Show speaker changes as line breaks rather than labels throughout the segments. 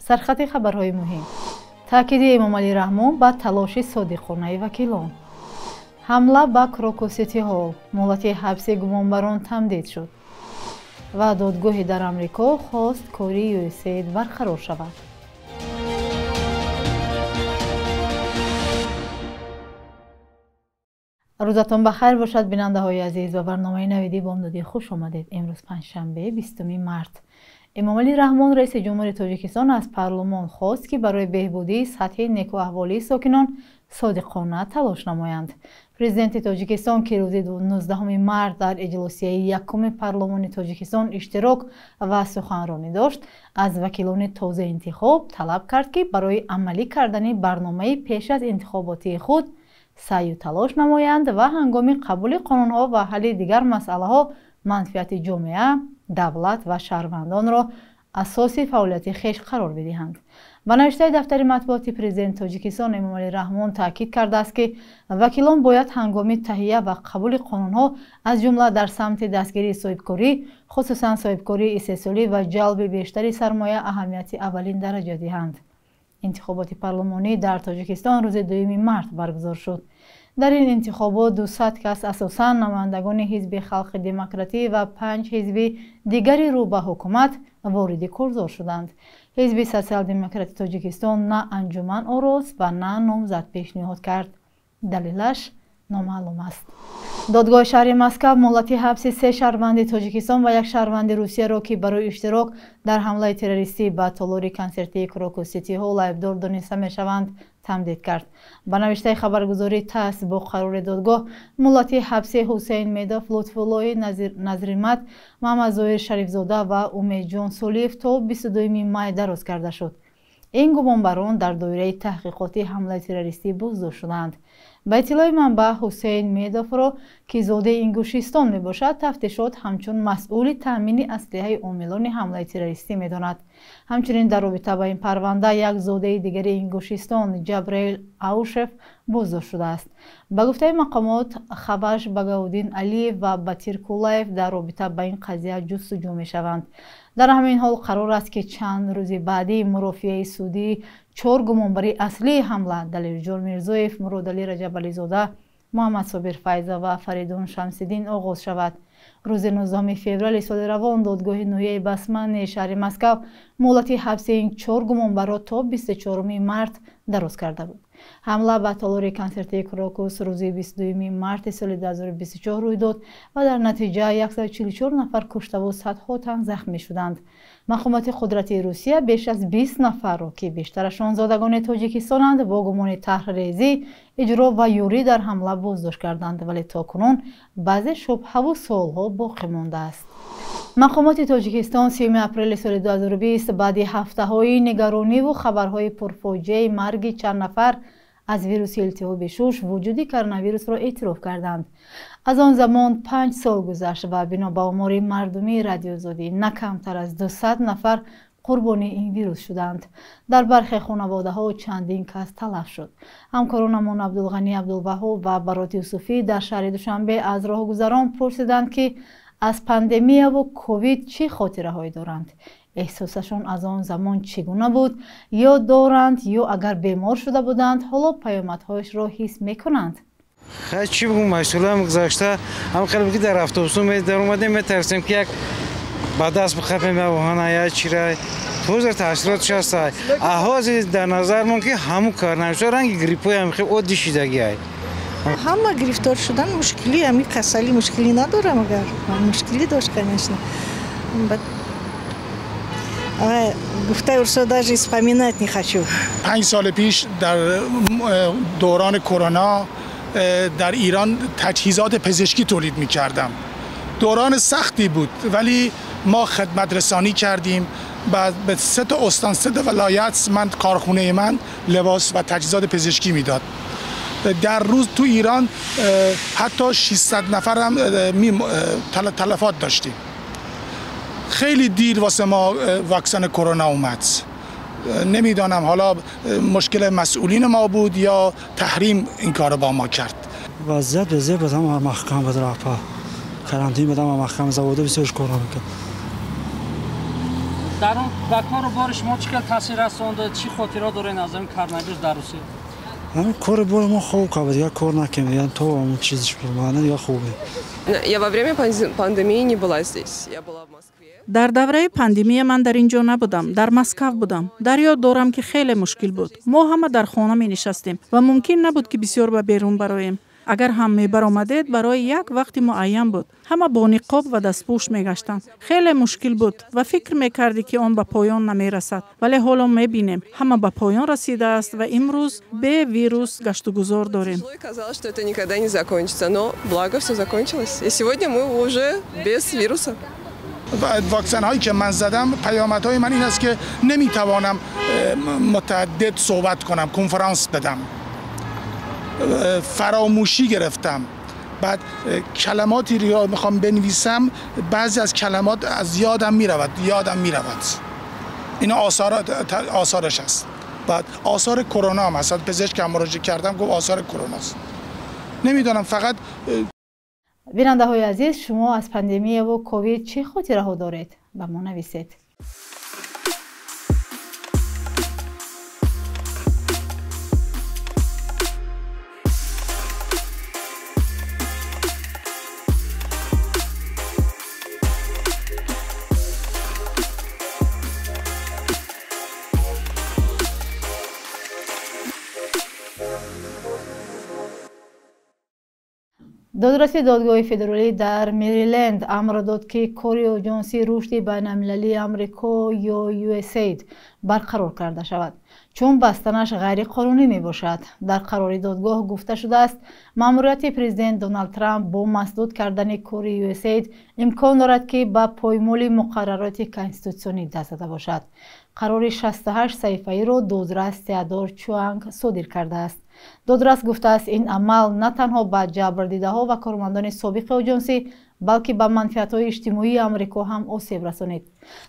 Сархати хабарҳои муҳим. Таъкиди Эмомалӣ Раҳмон ба талоши содиқонаи вакилон. Ҳамла ба Крокус Сити Ҳолл. Муҳлати ҳабси гумонбарон тамдид шуд. Ва додгоҳе дар Амрико хост кори ЮСАИД барқарор шавад. Рӯзатон ба хайр бошад, бинандаҳои азиз. Ба барномаи навиди бомдодӣ хуш омадед. Имрӯз панҷшанбе, 20 март. Эмомалӣ Раҳмон, раиси ҷумҳури Тоҷикистон, аз парлумон хост, ки барои беҳбудии сатҳи некӯаҳволии сокинон содиқона талош намоянд. Президенти Тоҷикистон, ки рӯзи 19 март дар иҷлосияи якуми парлумони Тоҷикистон иштирок ва суханронӣ дошт, аз вакилони тозаинтихоб талаб кард, ки барои амалӣ кардани барномаи пеш аз интихоботии худ саъю талош намоянд ва ҳангоми қабули қонунҳо ва ҳалли дигар масъалаҳо манфиати ҷомеа, давлат ва шаҳрвандонро асоси фаъолияти хеш қарор бидиҳанд. Ба навиштаи дафтари матбуоти президенти Тоҷикистон, Эмомалӣ Раҳмон таъкид кардааст, ки вакилон бояд ҳангоми таҳия ва қабули қонунҳо, аз ҷумла дар самти дастгирии соҳибкорӣ, хусусан соҳибкории истеҳсолӣ ва ҷалби бештари сармоя аҳамияти аввалин дараҷа диҳанд. Интихоботи парлумонӣ дар Тоҷикистон рӯзи 2 март баргузор шуд. Дар ин интихобот 200 кас, асосан намояндагони ҳизби халқи демократӣ ва 5 ҳизби дигари рӯ ба ҳукумат, вориди корзор шуданд. Ҳизби Социал-демократи Тоҷикистон на анҷуман орост ва на номзад пешниҳод кард. Далелаш номаълум аст. Додгоҳи шаҳри Москав муҳлати ҳабси 3 шаҳрванди Тоҷикистон ва 1 шаҳрванди Русияро, ки барои иштирок дар ҳамлаи террористӣ ба толори консертии Крокус Сити Ҳолл айбдор дониста мешаванд, тамдид кард. Ба навиштаи хабаргузории ТАСС, бо қарори додгоҳ муҳлати ҳабси Ҳусейн Медов, Лутфуллоҳи Назримат, Муҳаммадзоҳир Шарифзода ва Умедҷон Солиев то 22 май дароз карда шуд. Ин гумонбарон дар доираи таҳқиқоти ҳамлаи террористӣ боздошт шуданд. Ба иттилои манбаъ, Ҳусейн Медовро, ки зодаи Ингушистон мебошад, тафтишот ҳамчун масъули таъмини аслиҳаи омилони ҳамлаи террористӣ медонад. Ҳамчунин дар робита ба ин парванда як зодаи дигари Ингушистон, Ҷабраил Аушев, боздошт шудааст. Ба гуфтаи мақомот, Хаваш Багауддин Алиев ва Батир Кулаев дар робита ба ин қазия ҷустуҷӯ мешаванд. Дар ҳамин ҳол қарор аст, ки чанд рӯзи баъдӣ мурофиаи судии 4 гумонбари аслии ҳамла Далерҷон Мирзоев, Муродалӣ Раҷабализода, Муҳаммадсобир Файза ва Фаридун Шамсиддин оғоз шавад. Рӯзи 19 феврали соли равон додгоҳи ноҳияи Басмани шаҳри Москав муҳлати ҳабси ин 4 гумонбарро то 24 март дароз карда буд. Ҳамла ба толори консертии Крокус рӯзи 22 марти соли 2024 рӯй дод ва дар натиҷа 144 нафар куштаву садҳо тан захмӣ шуданд. Мақомоти қудратии Русия беш аз 20 нафарро, ки бештарашон зодагони Тоҷикистонанд, бо гумони таҳррезӣ, иҷро ва ёрӣ дар ҳамла боздошт карданд, вале то кунун баъзе шубҳаву суолҳо боқӣ мондааст. Мақомоти Тоҷикистон 3 апрели соли 2020 баъди ҳафтаҳои нигарониву хабарҳои пурфоҷиаи марги чанд нафар аз вируси илтиҳоби шуш вуҷуди коронавирусро эътироф карданд. Аз он замон 5 сол гузашт ва бино ба омори мардумии Радиозодӣ на камтар аз 200 нафар қурбони ин вирус шуданд. Дар бархе хонаводаҳо чандин кас талаф шуд. Ҳамкоронамон Абдулғанӣ Абдулваҳҳоб ва Барот Юсуфӣ дар шаҳри Душанбе аз роҳгузарон пурсиданд, ки аз пандемияву ковид чӣ хотираҳое доранд, эҳсосашон аз он замон чӣ гуна буд, ё доранд, ё агар бемор шуда буданд, ҳоло паёмадҳояшро ҳис мекунанд.
Хай чӣ бигӯм, масъулам гузашта ҳам хеле ки дар автобусо даромадем, метарсем, ки як ба даст бихапем я я чира. Ҳозир таъсиротш ҳаст. Ҳозир дар назармон, ки ҳамун коронавирус ранги гриппои ҳам хеле оддӣ шидагиай.
Ҳама гирифтор шудан, мушкилӣ, ҳами касалӣ мушкилӣ надорам, агар мушкилӣ дошт, конечно. Гуфтаи урсо даже вспоминать не хочу.
5 сол پیش در دوران کرونا در ایران تجهیزات پزشکی تولید می‌کردم. دوران سختی بود، ولی ما خدمت رسانی کردیم. بعد به 3 تا استان، 3 تا ولایت من کارخونه من لباس و تجهیزات پزشکی میداد. در روز تو ایران حتی 600 نفر هم تلفات داشتیم. خیلی دیر واسه ما واکسن کرونا اومد. نمیدانم حالا مشکل مسئولین ما بود یا تحریم این کار با ما کرد.
وضعیت به زیر بدم محکم بود، رفت карантин будам, маҳкам завода бисёр кор мекард.
Дар он ба кору бори шумо чӣ хел таъсир расонд? Чӣ хотира доред аз ин коронавирус дар Русия?
Ҳамин кори бори мо хуб кабуд, дигар кор накунем, то ҳамон чизш бурмана дигар хубе.
Я во время пандемии не была здесь. Я была в Москве.
Дар давраи пандемия ман дар ин ҷо набудам, дар Москав будам. Дар ёд дорам, ки хеле мушкил буд. Мо ҳама дар хона менишастем ва мумкин набуд, ки бисёр ба берун бароем. Агар ҳам мебаромадед, барои як вақти муайян буд. Ҳама бо ниқоб ва дастпӯш мегаштанд. Хеле мушкил буд ва фикр мекардӣ, ки он ба поён намерасад. Вале ҳоло мебинем, ҳама ба поён расидааст ва имрӯз бе вирус гаштугузор дорем.
Казалось, что это никогда не закончится, но благо все закончилось. И сегодня мы уже без вируса.
واکسن هایی که من زدم پیامدهای من این است که نمیتوانم متعدد صحبت کنم، کنفرانس بدم. فراموشی گرفتم. بعد کلماتی رو میخوام بنویسم، بعضی از کلمات از یادم میرود، یادم میرود. اینا آثارش است. بعد آثار کرونا هم هست. پزشک هم مراجعه کردم، گفت آثار کرونا است. نمیدونم فقط.
Бинандаҳои азиз, шумо аз пандемияву ковид чӣ хотираҳо доред? Ба мо нависед. Додраси додгоҳи федералӣ дар Мериленд амр дод, ки кори Оҷонсии рушди байналмилалии Амрико ё USAID барқарор карда шавад, чун бастанаш ғайриқонунӣ мебошад. Дар қарори додгоҳ гуфта шудааст, маъмурияти президент Доналд Трамп бо масдуд кардани кори USAID имкон дорад, ки ба поймоли муқаррароти конститутсионӣ даст зада бошад. Қарори 68 саҳифаиро додрас Теодор Чуанг содир кардааст. Додрас гуфтааст, ин амал на танҳо ба ҷабрдидаҳо ва кормандони собиқи оҷонсӣ, балки ба манфиатҳои иҷтимоии Амрико ҳам осеб расонид.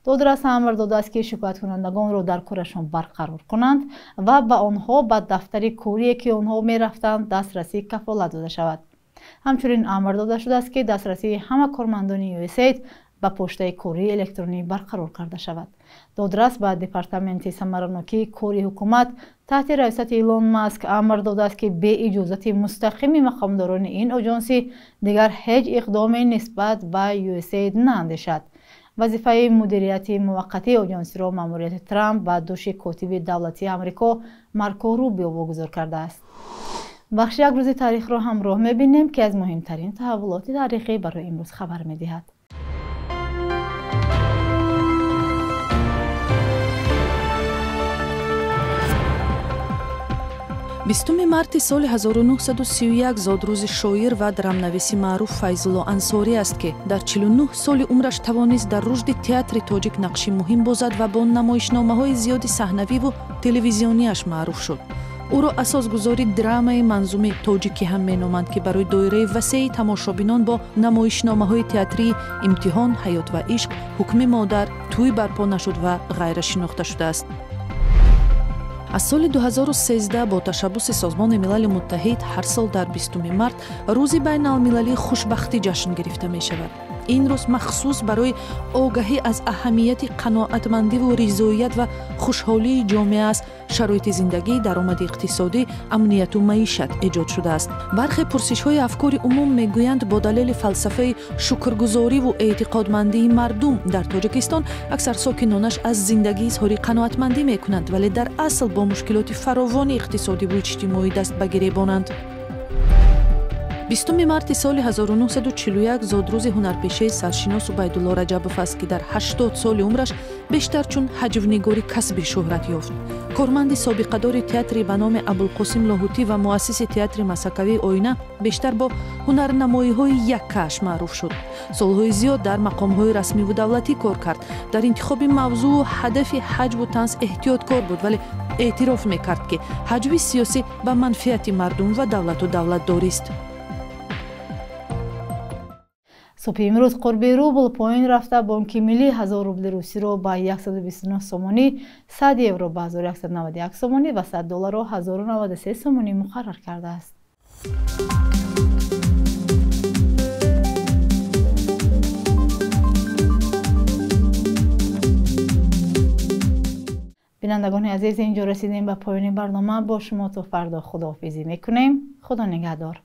Додрас амр додааст, ки шикояткунандагонро дар корашон барқарор кунанд ва ба онҳо ба дафтари корие, ки онҳо мерафтанд, дастрасӣ кафолат дода шавад. Ҳамчунин амр дода шудааст, ки дастрасии ҳама кормандони USAID ба поштаи кории электронӣ барқарор карда шавад. Додрас ба департаменти самаранокии кори ҳукумат таҳти раёсати Илон Маск амр додааст, ки бе иҷозати мустақими мақомдорони ин оҷонсӣ дигар ҳеҷ иқдоме нисбат ба USAID наандешад. Вазифаи мудирияти муваққатии оҷонсиро маъмурияти Трамп ба дӯши котиби давлатии Амрико Марко Рубио вогузор кардааст. Бахши як рӯзи таърихро ҳамроҳ мебинем, ки аз муҳимтарин таҳаввулоти таърихӣ барои имрӯз хабар медиҳад.
20 марти соли 1931 зодрӯзи шоир ва драмнависи маъруф Файзулло Ансорӣ аст, ки дар 49 соли умраш тавонист дар рушди театри тоҷик нақши муҳим бозад ва бо намоишномаҳои зиёди саҳнавиву телевизиониаш маъруф шуд. Ӯро асосгузори драмаи манзуми тоҷикӣ ҳам меноманд, ки барои доираи васеи тамошобинон бо намоишномаҳои театрии «Имтиҳон», «Ҳаёт ва ишқ», «Ҳукми модар», «Тӯй барпо нашуд» ва ғайра шинохта шудааст. Аз соли 2013 бо ташаббуси Созмони Милали Муттаҳид ҳар сол дар 20 март Рӯзи байналмилалии хушбахтӣ ҷашн гирифта мешавад. Ин рӯз махсус барои огаҳӣ аз аҳамияти қаноатмандиву ризоият ва хушҳолии ҷомеа аз шароити зиндагӣ, даромади иқтисодӣ, амнияту маишат эҷод шудааст. Бархе пурсишҳои афкори умум мегӯянд, бо далели фалсафаи шукргузориву эътиқодмандии мардум дар Тоҷикистон аксар сокинонаш аз зиндагӣ изҳори қаноатмандӣ мекунанд, вале дар асл бо мушкилоти фаровони иқтисодиву иҷтимоӣ даст ба гиребонанд. 20 марти соли 1941 зодрӯзи ҳунарпешаи саршинос Убайдулло Раҷабов аст, ки дар 80 соли умраш бештар чун ҳаҷвнигори касбӣ шӯҳрат ёфт. Корманди собиқадори театри ба номи Абулқосим Лоҳутӣ ва муассиси театри масакавии Оина бештар бо ҳунарнамоиҳои яккааш маъруф шуд. Солҳои зиёд дар мақомҳои расмиву давлатӣ кор кард. Дар интихоби мавзӯу ҳадафи ҳаҷву танз эҳтиёткор буд, вале эътироф мекард, ки ҳаҷви сиёсӣ ба манфиати мардум ва давлату давлатдорист.
Субҳи имрӯз қурби рубл поён рафта, Бонки Миллӣ 1000 рубли русиро ба 129 сомонӣ, 100 евро ба 1191 сомонӣ ва 100 долларро 1093 сомонӣ муқаррар кардааст. Бинандагони азиз, инҷо расидем ба поёни барнома. Бо шумо то фардо худоҳофизӣ мекунем. Худо нигаҳдор.